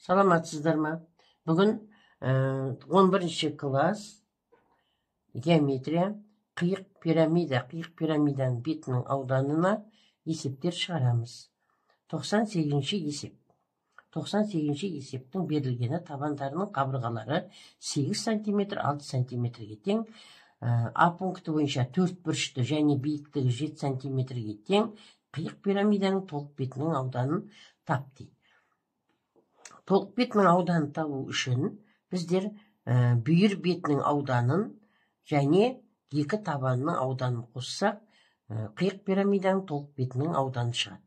Саламатсыздар ма? Бүгін 11 класс, геометрия, қиық пирамида, қиық пирамиданың бетінің ауданына есептер шығарамыз. 98-ші есеп. 98-ші есептің берілгені табандарының қабырғалары 8 см 6 см-ге тең, А пункті бойынша 4 бұрышты және биіктігі 7 см-ге тең қиық пирамиданың толық бетінің ауданын тап дейді. Толық бетінің ауданын табу үшін біздер бүйір бетінің ауданын және екі табанының ауданын қоссақ, қиық пирамиданың толық бетінің ауданы шығады.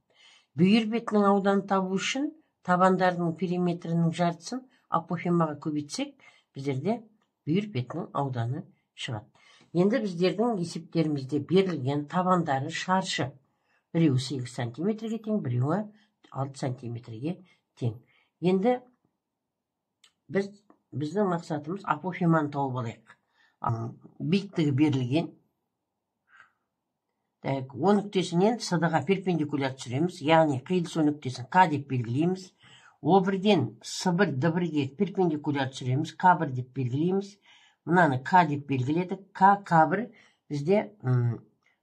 Бүйір бетінің ауданын табу үшін табандардың периметрінің жартысын апофемаға көбейтсек, біздерде бүйір бетінің ауданы шығады. Енді біздердің есептерімізде берілген табандары шаршы. Біреуі 8 сантиметрге тең, біреуі 6 сантиметрге тең. Енді біздің мақсатымыз апофеманы тауып алайық. Биіктігі берілген. Так, О нүктесінен СД-ға перпендикуляр түсіреміз, яғни қиылысу нүктесін К деп белгілейміз. О1-ден С1 Д1-ге перпендикуляр түсіреміз, К1 деп белгілейміз. Мынаны К деп белгіледік. К, К1 бізде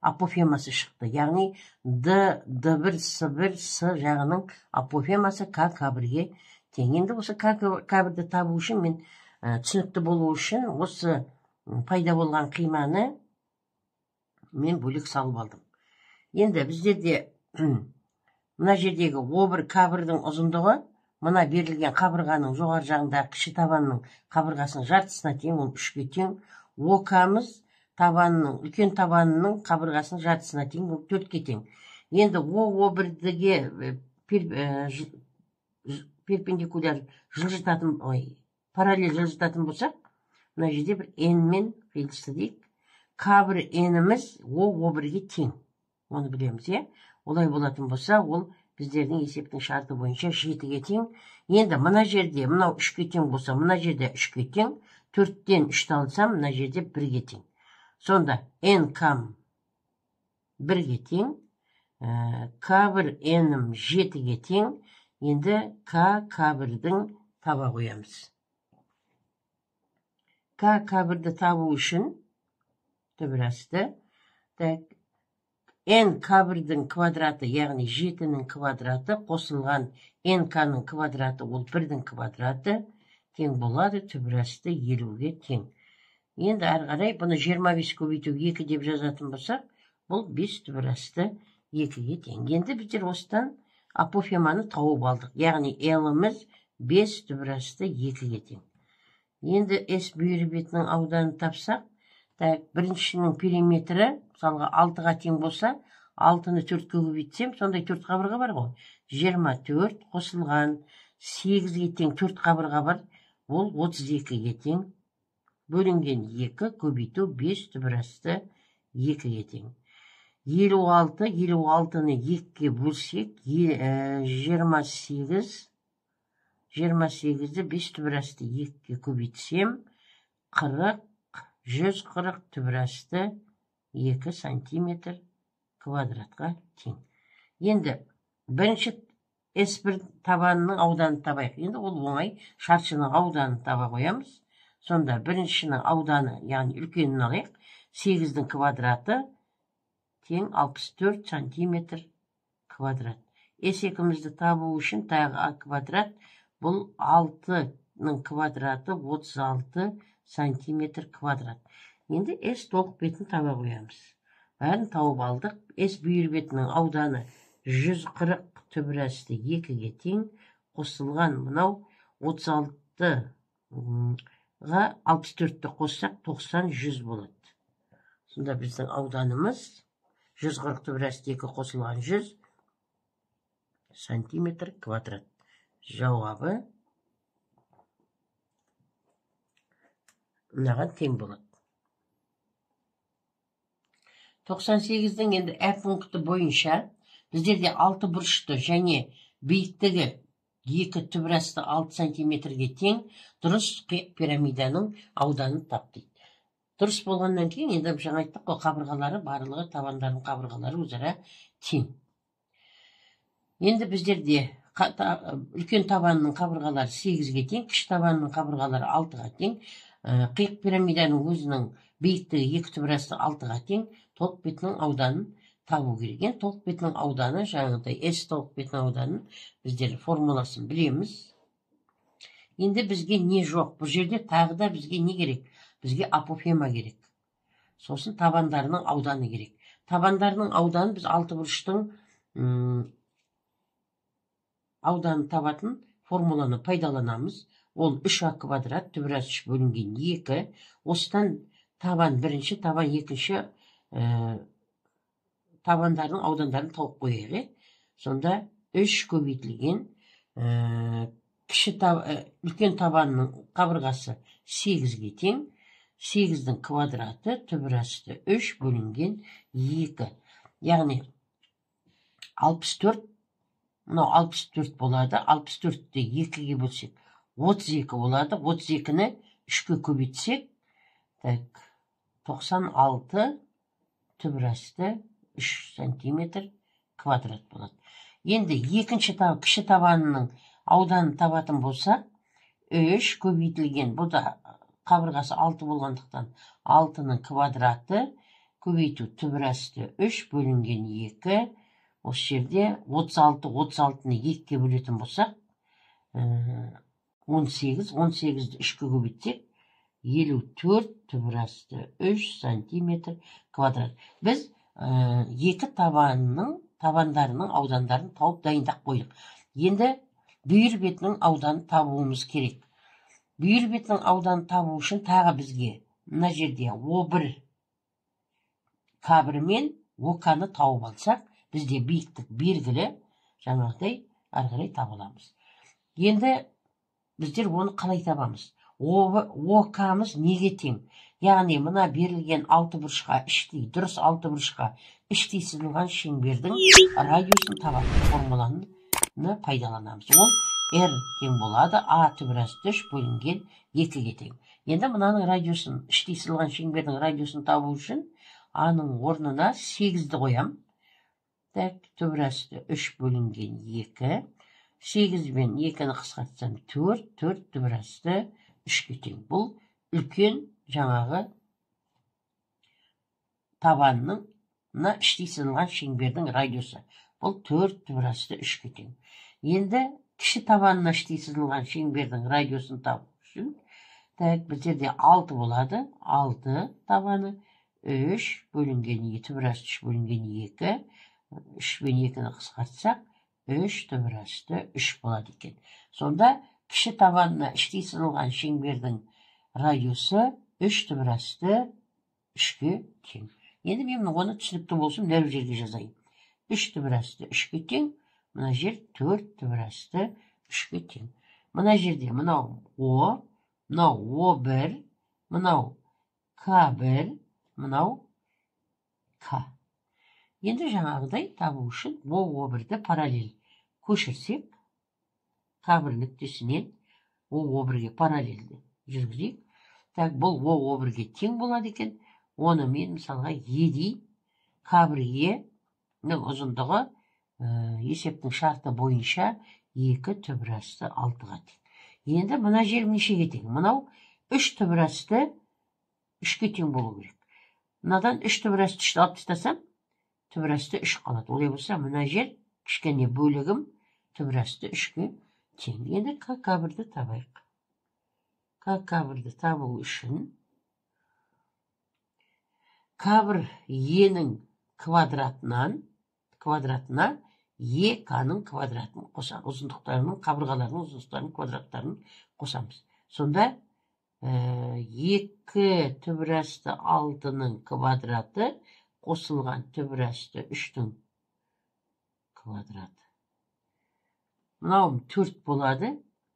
апофемасы шықты. Яғни Д, Д1, С1, С жағының апофемасы К, К1-ге тең. Енді осы К, К1-ді табу үшін мен түсінікті болу үшін осы пайда болған қиманы мен бөлек салып алдым. Енді біздерде мына жердегі О1, К1-дің ұзындығы мына берілген қабырғаның жоғары жағындағы кіші табанның қабырғасының жартысына тең, ол 3-ке тең. ОК-мыз табанының, үлкен табанының қабырғасының жартысына тең, ол 4-ке тең. Енді О, О1-ге перпендикуляр жылжытатын, ой, параллель жылжытатын болсақ, мына жерде бір N-мен қиылысты дейік. К1 N-іміз О, О1-ге тең. Оны білеміз, иә? Олай болатын болса, ол біздердің есептің шарты бойынша 7-ге тең. Енді мына жерде мынау 3-ке тең болса, мына жерде 3-ке тең. 4-тен 3-ті алсам, мына жерде 1-ге тең. Сонда N кам 1-ге тең, К1 N-ім 7-ге тең. Енді К, К1-дің таба қоямыз. К, К1-ді табу үшін түбір асты. Так, N К1-дің квадраты, яғни 7-нің квадраты қосылған N К-ның квадраты, ол 1-дің квадраты тең болады, түбір асты 50-ге тең. Енді әрі қарай бұны 25 көбейту 2 деп жазатын болсақ, бұл 5 түбір асты 2-ге тең. Енді біздер осыдан апофеманы тауып алдық. Яғни L-іміз 5 түбір асты 2-ге тең. Енді S бүйір бетінің ауданын тапсақ, так, біріншінің периметрі, мысалға 6-ға тең болса, 6-ны 4-ке көбейтсем, сондай 4 қабырға бар ғой. 24 қосылған 8-ге тең 4 қабырға бар, ол 32-ге тең. Бөлінген 2 көбейту 5 түбір асты 2-ге тең. 56, 56-ны 2-ге бөлсек, 28, 28-ді 5 түбір асты 2-ге көбейтсем, 40, 140 түбір асты 2 сантиметр квадратқа тең. Енді бірінші S1 табанының ауданын табайық. Енді ол оңай, шаршының ауданын таба қоямыз. Сонда біріншінің ауданы, яғни үлкенін алайық, 8-дің квадраты тең 64 сантиметр квадрат. S2-мізді табу үшін тағы А квадрат, бұл 6-ның квадраты 36 сантиметр квадрат. Енді S толық бетін таба қоямыз. Бәрін тауып алдық. S бүйір бетінің ауданы 140 түбір асты 2-ге тең қосылған мынау 36-ға 64-ті қоссақ 90 100 болады. Сонда біздің ауданымыз 140 түбір асты 2 қосылған 100 сантиметр квадрат. Жауабы мынаған тең болады. 98-дің енді Ә пункті бойынша біздерде 6 бұрышты және биіктігі 2 түбір асты 6 сантиметрге тең дұрыс қиық пирамиданың ауданын тап дейді. Дұрыс болғаннан кейін енді жаңа айттық қой, қабырғалары барлығы табандардың қабырғалары өзара тең. Енді біздерде Үлкен табанының қабырғалары 8-ге тең, кіші табанының қабырғалары 6-ға тең. Қиық пирамиданың өзінің биіктігі 2 түбір асты 6-ға тең. Толық бетінің ауданын табу керек. Енді толық бетінің ауданы, жаңағыдай S толық бетінің ауданын біздер формуласын білеміз. Енді бізге не жоқ? Бұл жерде тағы да бізге не керек? Бізге апофема керек. Сосын табандарының ауданы керек. Табандарының ауданы біз алты бұрыштың ауданын табатын формуланы пайдаланамыз. Ол 3а квадрат түбір асты 3 бөлінген 2. Осыдан табан бірінші, табан екінші табандардың аудандарын тауып қояйық. Сонда 3 көбейтілген үлкен табанның қабырғасы 8-ге тең, 8-дің квадраты түбір асты 3 бөлінген 2. Яғни 64, мынау 64 болады. 64-ті 2-ге бөлсек 32 болады. 32-ні 3-ке көбейтсек, так, 96 түбір асты 3 сантиметр квадрат болады. Енді екінші кіші табанының ауданын табатын болсақ, 3 көбейтілген, бұл да қабырғасы 6 болғандықтан 6-ның квадраты көбейту түбір асты 3 бөлінген 2. Осы жерде 36, 36-ны 2-ге бөлетін болсақ, 18, 18-ді 3-ке көбейтсек, 54 түбір асты 3 сантиметр квадрат. Біз екі табандарының аудандарын тауып дайындап қойдық. Енді бүйір бетінің ауданын табуымыз керек. Бүйір бетінің ауданын табу үшін тағы бізге мына жерде О1 К1 мен ОК-ны тауып алсақ, бізде биіктік белгілі, жаңағыдай ары қарай таба аламыз. Енді біздер оны қалай табамыз? ОК-мыз неге тең? Яғни мына берілген алты бұрышқа іштей, дұрыс алты бұрышқа іштей сызылған шеңбердің радиусын табатын формуланы пайдаланамыз. Ол R тең болады, А түбір асты 3 бөлінген 2-ге тең. Енді мынаның радиусын, іштей сызылған шеңбердің радиусын табу үшін А-ның орнына 8-ді қоям. Так, түбір асты 3 бөлінген 2. 8 бен 2-ні қысқартсам 4, 4 түбір асты 3-ке тең. Бұл үлкен жаңағы табанның мына іштей сызылған шеңбердің радиусы. Бұл 4 түбір асты 3-ке тең. Енді кіші табанына іштей сызылған шеңбердің радиусын табу үшін, так, біздерде 6 болады. 6 табаны 3 бөлінген 2, түбір асты 3 бөлінген 2. 3 бен 2-ні қысқартсақ, 3 түбір асты 3 болады екен. Сонда кіші табанына іштей сызылған шеңбердің радиусы 3 түбір асты 3-ке тең. Енді мен оны түсінікті болсын мына жерге жазайын. 3 түбір асты 3-ке тең, мына жер 4 түбір асты 3-ке тең. Мына жерде мынау О, мынау О1, мынау К1, мынау К. Енді жаңағыдай табу үшін О, О1-ді параллель көшірсек, К1 нүктесінен О, О1-ге параллельді жүргізейік. Так, бұл О, О1-ге тең болады екен. Оны мен мысалға Е дейін. К1 Е-нің ұзындығы есептің шарты бойынша 2 түбір асты 6-ға тең. Енді мына жер нешеге тең? Мынау 3 түбір асты 3-ке тең болу керек. Мынадан 3 түбір асты 3-ті алып тастасам, түбір асты 3 қалады. Олай болса, мына жер кішкене бөлігім түбір асты 3-ке тең. Енді К1-ді табайық. К1-ді табу үшін К1 Е-нің квадратына ЕК-ның квадратын қосамыз. Ұзындықтарының, қабырғаларының ұзындықтарының квадраттарын қосамыз. Сонда 2 түбір асты 6-ның квадраты қосылған түбір асты 3-тің квадраты. Мынау 4 болады.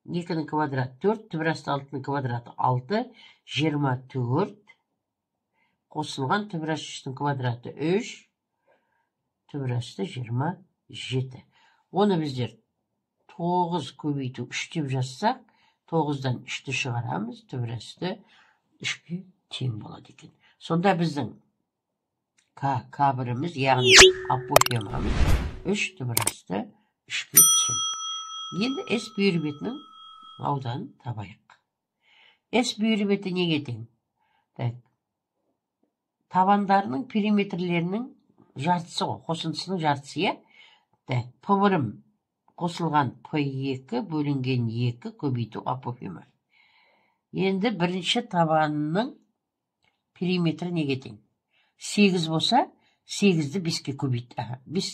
2-нің квадраты 4, түбір асты 6-ның квадраты 6, 24 қосылған түбір асты 3-тің квадраты 3, түбір асты 27. Оны біздер 9 көбейту 3 деп жазсақ, 9-дан 3-ті шығарамыз, түбір асты 3-ке тең болады екен. Сонда біздің К1-іміз, яғни апофемамыз 3 түбір асты 3-ке тең. Енді S бүйір бетінің ауданын табайық. S бүйір беті неге тең? Так, табандарының периметрлерінің жартысы ғой, қосындысының жартысы, иә. Так, П бірім қосылған П2 бөлінген 2 көбейту апофема. Енді бірінші табанның периметрі неге тең? 8 болса, 8-ді 5-ке көбейт. 5,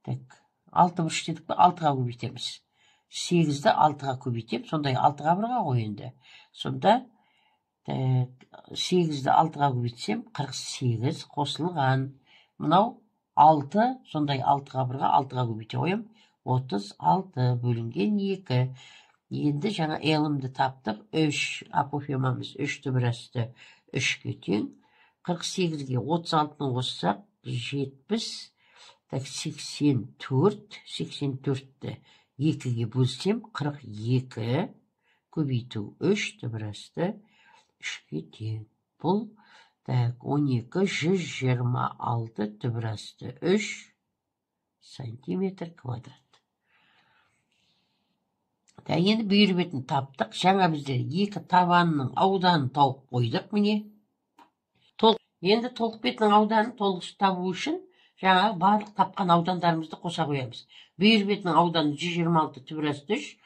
так, 6 бұрыш дедік пе? 6-ға көбейтеміз. 8-ді 6-ға көбейтем, сондай 6 қабырға ғой енді. Сонда 8-ді 6-ға көбейтсем, 48 қосылған. Мынау 6, сондай 6 қабырға, 6-ға көбейте қоям. 36 бөлінген 2. Енді жаңа L-імді таптық. 3, апофемамыз 3 түбір асты 3-ке тең. 48-ге 36-ны қоссақ, 70, так, 84, 84-ті 2-ге бөлсем, 42 көбейту 3 түбір асты 3-ке тең. Бұл, так, 12, 126 түбір асты 3 сантиметр квадрат. Так, енді бүйір бетін таптық. Жаңа біздер екі табанның ауданын тауып қойдық, міне. Енді толық бетінің ауданын толық табу үшін жаңағы барлық тапқан аудандарымызды қоса қоямыз. Бүйір бетінің ауданы 126 түбір асты 3,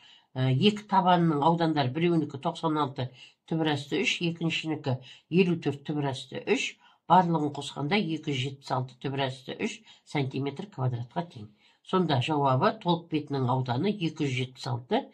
екі табанның аудандары: біреуінікі 96 түбір асты 3, екіншінікі 54 түбір асты 3. Барлығын қосқанда 276 түбір асты 3 сантиметр квадратқа тең. Сонда жауабы: толық бетінің ауданы 276.